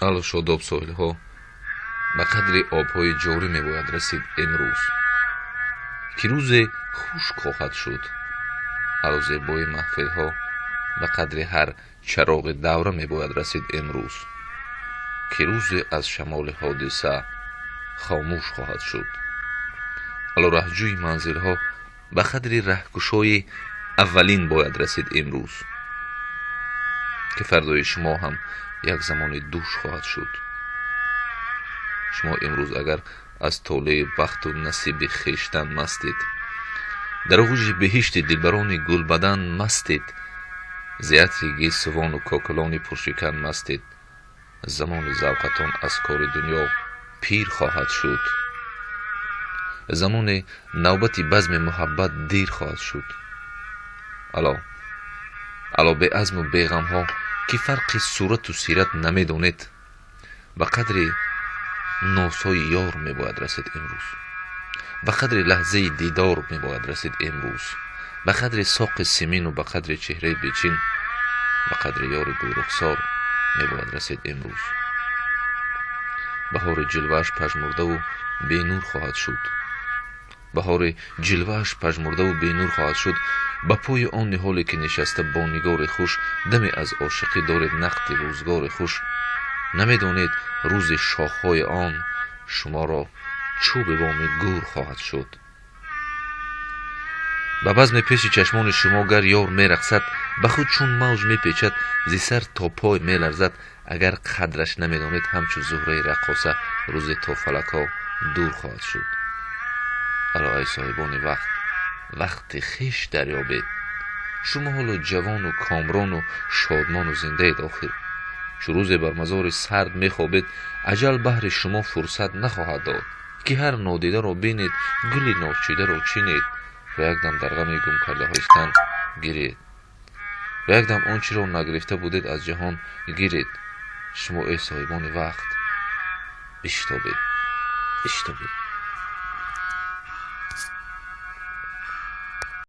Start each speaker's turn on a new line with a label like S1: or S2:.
S1: Ало, шодоб соҳилҳо, ба қадри обҳои ҷорӣ мебояд расид имрӯз, ки рӯзе хушк хоҳад шуд. Ало, зебои маҳфилҳо, ба қадри ҳар чароғи давра мебояд расид имрӯз, ки рӯзе аз шамоли ҳодиса хомӯш хоҳад шуд. Ало, раҳҷӯи манзилҳо, ба қадри раҳкушои аввалин бояд расид имрӯз, ки фардои шумо ҳам як замони душ хоҳад шуд. Шумо имрӯз агар аз толеи бахту насиби хештан мастед, дар оғӯши беҳишти дилбарони гулбадан мастед, зи атри гесувону кокулони пуршикан мастед, замони завқатон аз кори дунё пир хоҳад шуд, замоне навбати базми муҳаббат дер хоҳад шуд. Ало, ало, беазму беғамҳо, ки фарқи сурату сират намедонед, ба қадри носҳои ёр мебояд расид имрӯз, ба қадри лаҳзаи дидор мебояд расид имрӯз, ба қадри соқи симину ба қадри чеҳраи бечин, ба қадри ёри гулрухсор мебояд расид имрӯз. Баҳори ҷилвааш пажмурдаву бенур хоҳад шуд, баҳори ҷилвааш пажмурдаву бенур хоҳад шуд. Ба пои он ниҳоле ки нишаста бо нигори хуш, даме аз ошиқӣ доред нақди рӯзгори хуш, намедонед, рӯзи шохҳои он шуморо чӯби боми гӯр хоҳад шуд. Ба базми пеши чашмони шумо гар ёр мерақсад, ба худ чун мавҷ мепечад, зи сар то пой меларзад, агар қадраш намедонед, ҳамчу зуҳраи раққоса рӯзе то фалакҳо дур хоҳад шуд. Ало, ай соҳибони вақт, вақти хеш дарёбед. Шумо ҳоло ҷавону комрону шодмону зиндаед. Охир чу рӯзе бар мазори сард мехобед, аҷал баҳри шумо фурсат нахоҳад дод, ки ҳар нодидаро бинед, гули ночидаро чинед ва якдам дар ғами гумкардаҳоистан гиред ва якдам он чиро нагирифта будед, аз ҷаҳон гиред. Шумо, эй соҳибони вақт, биштобед, биштобед.